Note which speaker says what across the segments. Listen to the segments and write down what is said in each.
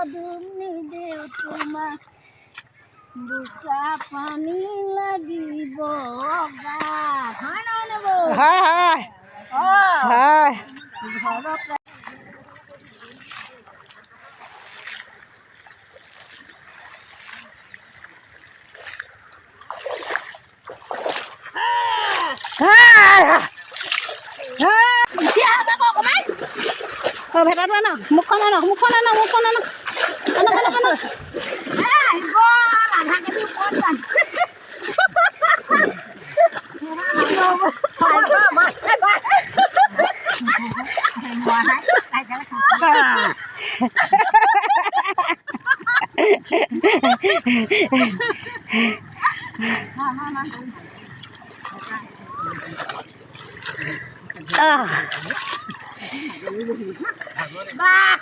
Speaker 1: পদুম নিদেও তোমাক, বোকা পানী লাগিব গাত। হয় নহয় নে বৌ?
Speaker 2: হয় হয়।
Speaker 1: অঁ।
Speaker 2: হয়।
Speaker 1: ঘৰতে। উঠি আহক আকৌ অকণমান।
Speaker 2: অ, ভেটাটো আনক, মুখখন আনক, মুখখন আনক, মুখখন আনক, আনক, আনক, আনক।
Speaker 1: আহিব, আধা কেজি ওপৰত যাম।
Speaker 2: আহ।
Speaker 1: বাহ।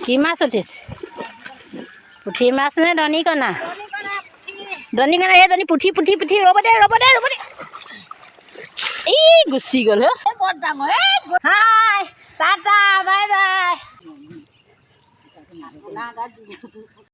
Speaker 2: কি মাছ উঠিছে? পুঠি মাছ নে দনিকণা? দনিকণা। এই দনি, পুঠি, পুঠি, পুঠি। ৰ'ব দে, ৰ'ব দে, ৰ'ব দে। এই গুচি গ'ল হ।
Speaker 1: বৰ ডাঙৰ এই।
Speaker 2: হাই, টাটা, বাই বাই।
Speaker 1: আপোনাৰ গাত দি আছোঁ।